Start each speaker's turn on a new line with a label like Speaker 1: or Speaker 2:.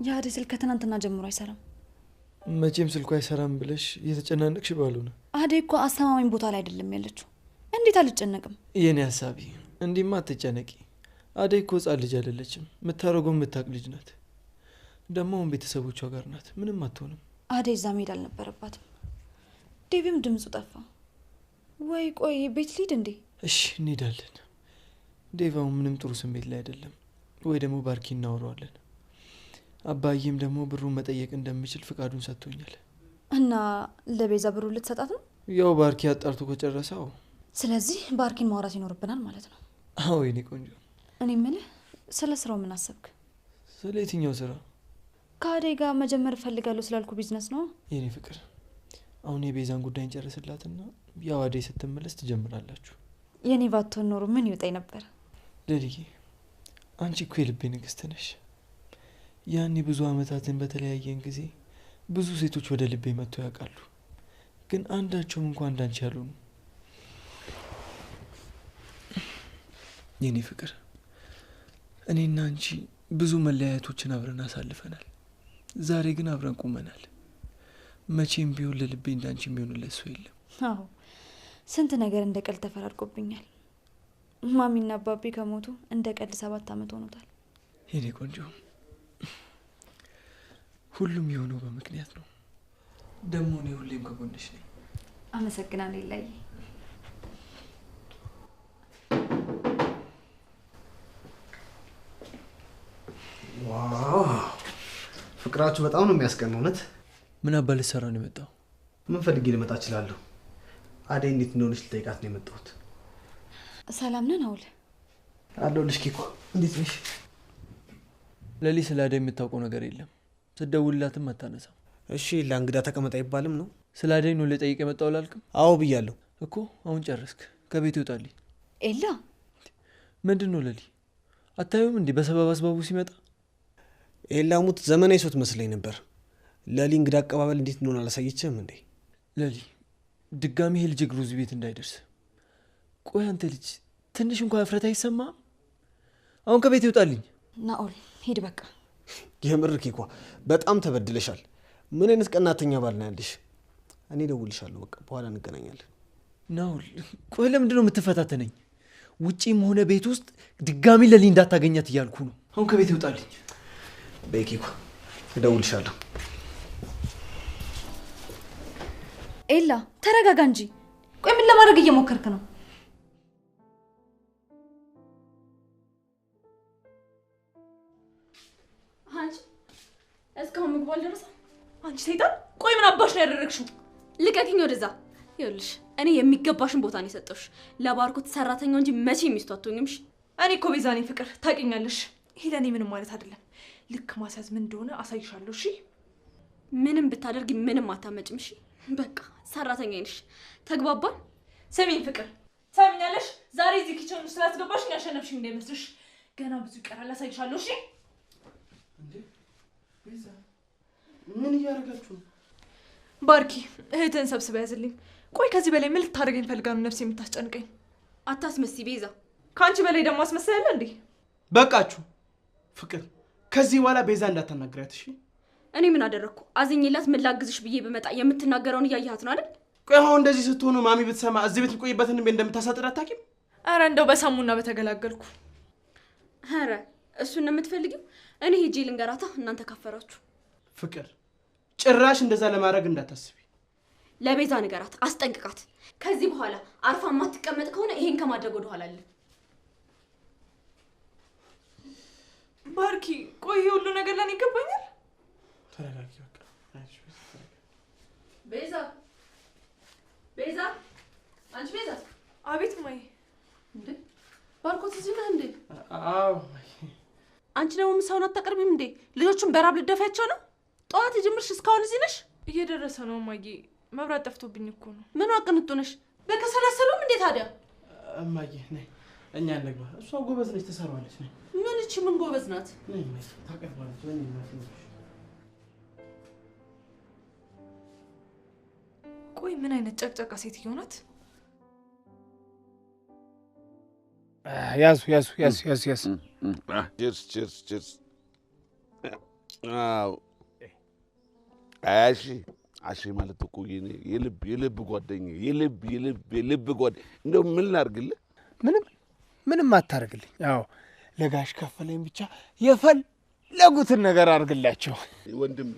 Speaker 1: የአደይ ስልክ ከትናንትና ጀምሮ አይሰራም።
Speaker 2: መቼም ስልኩ አይሰራም ብለሽ እየተጨናነቅሽ ባልሆነ።
Speaker 1: አደይ እኮ አስተማማኝ ቦታ ላይ አይደለም ያለችው። እንዴት አልጨነቅም?
Speaker 2: የኔ ሀሳቢ እንዲህማ አትጨነቂ። አደይ እኮ ህፃን ልጅ አይደለችም። የምታደርገው የምታውቅ ልጅ ናት። ደግሞ አሁን ቤተሰቦቿ ጋር ናት። ምንም አትሆንም።
Speaker 1: አደይ እዛ መሄድ አልነበረባትም። ዴቪም ድምፁ ጠፋ። ወይ ቆይ ቤት ልሂድ እንዴ?
Speaker 2: እሺ እንሄዳለን። ዴቭ አሁን ምንም ጥሩ ስሜት ላይ አይደለም። ወይ ደግሞ ባርኪ እናወራዋለን። አባዬም ደግሞ ብሩን መጠየቅ እንደምችል ፍቃዱን ሰጥቶኛል።
Speaker 1: እና ለቤዛ ብሩን ልትሰጣት ነው?
Speaker 2: ያው ባርኪ አጣርቶ ከጨረሰው።
Speaker 1: ስለዚህ ባርኪን ማውራት ይኖርብናል ማለት ነው።
Speaker 2: አዎ የኔ ቆንጆ።
Speaker 1: እኔ የምልህ ስለ ስራው ምን አሰብክ?
Speaker 2: ስለ የትኛው ስራ?
Speaker 1: ከአደይ ጋር መጀመር እፈልጋለሁ ስላልኩ ቢዝነስ ነው።
Speaker 2: የኔ ፍቅር አሁን የቤዛን ጉዳይ እንጨርስላትና ያው አደይ ስትመለስ ትጀምራላችሁ።
Speaker 1: የኔ ባትሆን ኖሮ ምን ይወጣኝ ነበር?
Speaker 2: ለልዬ አንቺ እኮ የልቤ ንግስት ነሽ። ያኔ ብዙ አመታትን በተለያየን ጊዜ ብዙ ሴቶች ወደ ልቤ መጥተው ያውቃሉ፣ ግን አንዳቸውም እንኳን እንዳንቺ ያልሆኑ። የኔ ፍቅር እኔና አንቺ ብዙ መለያየቶችን አብረን አሳልፈናል። ዛሬ ግን አብረን ቆመናል። መቼም ቢሆን ለልቤ እንዳንቺ የሚሆንለት ሰው የለም።
Speaker 1: አዎ ስንት ነገር እንደ ቀልድ ተፈራርቆብኛል። ማሚና አባቢ ከሞቱ እንደ ቀልድ 7 አመት ሆኖታል።
Speaker 2: የኔ ቆንጆ ሁሉም የሆነው በምክንያት ነው። ደግሞ እኔ ሁሌም ከጎንሽ ነኝ።
Speaker 1: አመሰግናለሁ ይላይ።
Speaker 3: Wow ፍቅራችሁ በጣም ነው የሚያስቀናው። እውነት
Speaker 2: ምን አባ ልትሰራ ነው የመጣው?
Speaker 3: ምን ፈልጌ ልመጣ እችላለሁ? አደይ እንዴት እንደሆነች ልጠይቃት ነው የመጣሁት።
Speaker 1: ሰላም ነን አውል?
Speaker 3: አለሁልሽ ኪኮ፣ እንዴት ነሽ?
Speaker 2: ለሊ ስለ አደይ የምታውቀው ነገር የለም። ስትደውልላትም አታነሳም።
Speaker 3: እሺ ለእንግዳ ተቀመጥ አይባልም ነው?
Speaker 2: ስለ አደይ ነው ልጠይቅ የመጣው አላልክም?
Speaker 3: አዎ ብያለሁ
Speaker 2: እኮ። አሁን ጨረስክ? ከቤት ይወጣልኝ።
Speaker 1: ኤላ
Speaker 2: ምንድን ነው ለሊ? አታዩም እንዴ በሰበብ አስባቡ ሲመጣ?
Speaker 3: ኤላ ሙት ዘመናዊ ሰው ትመስለኝ ነበር። ለሊ እንግዳ አቀባበል እንዴት እንደሆነ አላሳየችህም እንዴ?
Speaker 2: ለሊ ድጋሚ ይሄ ልጅ እግሩ እዚህ ቤት እንዳይደርስ። ቆይ አንተ ልጅ ትንሽ እንኳን እፍረት አይሰማህም? አሁን ከቤት ይወጣልኝ።
Speaker 1: ናኦል ሂድ በቃ።
Speaker 3: የምር ኪኳ በጣም ተበድለሻል። ምን አይነት ቀናተኛ ባል ነው ያለሽ? እኔ እደውልልሻለሁ፣ በቃ በኋላ እንገናኛለን።
Speaker 2: ናኦል ቆይ ለምንድን ነው የምትፈታተነኝ? ውጪም ሆነ ቤት ውስጥ ድጋሚ ለሊ እንዳታገኛት እያልኩ ነው። አሁን ከቤት ይወጣልኝ።
Speaker 3: በይ ኪኳ እደውልልሻለሁ።
Speaker 1: ኤላ ተረጋጋ እንጂ። ቆይ ምን ለማድረግ እየሞከርክ ነው?
Speaker 4: አንቺ እስካሁን ምግቡ አልደረሰም? አንቺ ሰይጣን! ቆይ ምን አባሽ ነው ያደረግሽው? ልቀቂኝ ወደዛ። ይኸውልሽ እኔ የሚገባሽን ቦታ ነው የሰጠሁሽ። ለባርኮት ሰራተኛው እንጂ መቼ ሚስቱ አትሆኝም። እሺ
Speaker 5: እኔ እኮ ቤዛ ነኝ ፍቅር፣ ታውቂኛለሽ። ይሄ ለእኔ ምንም ማለት አይደለም። ልክ ማስያዝ ምን እንደሆነ አሳይሻለሁ። እሺ
Speaker 4: ምንም ብታደርጊ ምንም አታመጭም። እሺ በቃ ሰራተኛ ነሽ። ተግባባን?
Speaker 5: ስሚኝ ፍቅር፣ ሰሚኛለሽ? ዛሬ እዚህ kitchen ውስጥ ስላስገባሽኝ ያሸነፍሽኝ እንዳይመስልሽ። ገና ብዙ ይቀራል፣ አሳይሻለሁ። እሺ
Speaker 3: እንዴ ቤዛ ምን እያደረጋችሁ ነው?
Speaker 5: ባርኪ እህትህን ሰብስበህ ያዝልኝ። ቆይ ከዚህ በላይ ምን ልታደርገኝ ፈልጋ ነው ነፍሴ የምታስጨንቀኝ?
Speaker 4: አታስመስይ ቤዛ።
Speaker 5: ከአንቺ በላይ ደግሞ አስመሳይ አለ እንዴ?
Speaker 6: በቃችሁ ፍቅር፣ ከዚህ በኋላ ቤዛ እንዳታናግሪያት እሺ?
Speaker 4: እኔ ምን አደረግኩ? አዝኜላት ምን ላግዝሽ ብዬ ብመጣ የምትናገረውን እያየሃት ነው አይደል?
Speaker 6: ቆይ አሁን እንደዚህ ስትሆኑ ማሚ ብትሰማ እዚህ ቤት የምቆይበትን ቤት እንደምታሳጥር አታውቂም?
Speaker 5: ኧረ እንደው በሰሙና በተገላገልኩ።
Speaker 4: ኧረ እሱን ነው የምትፈልጊው? እኔ ሄጄ ልንገራታ፣ እናንተ ካፈራችሁ።
Speaker 6: ፍቅር ጭራሽ እንደዛ ለማድረግ እንዳታስቢ።
Speaker 4: ለቤዛ ንገራት፣ አስጠንቅቃት። ከዚህ በኋላ አርፋ የማትቀመጥ ከሆነ ይሄን ከማድረግ ወደ ኋላ አለ።
Speaker 5: ባርኪ ቆይ ይሄ ሁሉ ነገር ለኔ ይገባኛል?
Speaker 6: ተረጋጊ በቃ።
Speaker 4: ቤዛ ቤዛ፣ አንቺ ቤዛ።
Speaker 5: አቤት ማይ።
Speaker 7: እንዴ ባርኮት እዚህ ነህ እንዴ?
Speaker 6: አዎ።
Speaker 7: አንቺ ደግሞ ምሳውን አታቀርቢም እንዴ? ልጆቹን በራብ ልደፋያቸው ነው? ጠዋት የጀመርሽ እስካሁን እዚህ ነሽ?
Speaker 5: እየደረሰ ነው እማዬ፣ መብራት ጠፍቶብኝ እኮ ነው።
Speaker 7: ምን አቅንጡ ነሽ? በከሰል አሰሩም እንዴ ታዲያ?
Speaker 6: እማዬ ነይ እኛ እንግባ። እሷ ጎበዝ ነች፣ ትሰራዋለች። ነይ።
Speaker 7: ምን እቺ ምን ጎበዝ ናት?
Speaker 6: ነይ እማዬ፣ ታቀርባለች። ነይ እናቴ።
Speaker 5: ቆይ ምን አይነት ጨቅጨቃ ሴትዮ ናት?
Speaker 8: ያዙ ያዙ ያዙ ያዙ ያዙ።
Speaker 9: Cheers cheers cheers።
Speaker 8: አዎ አሺ አሺ ማለት እኮ የኔ የልብ ጓደኛ፣ የልብ የልብ የልብ ጓደኛ። እንደው ምን ላድርግልህ?
Speaker 9: ምንም ምንም አታርግልኝ። አዎ ለጋሽ ከፈለኝ ብቻ የፈለጉትን ነገር አድርግላቸው።
Speaker 8: ወንድሜ።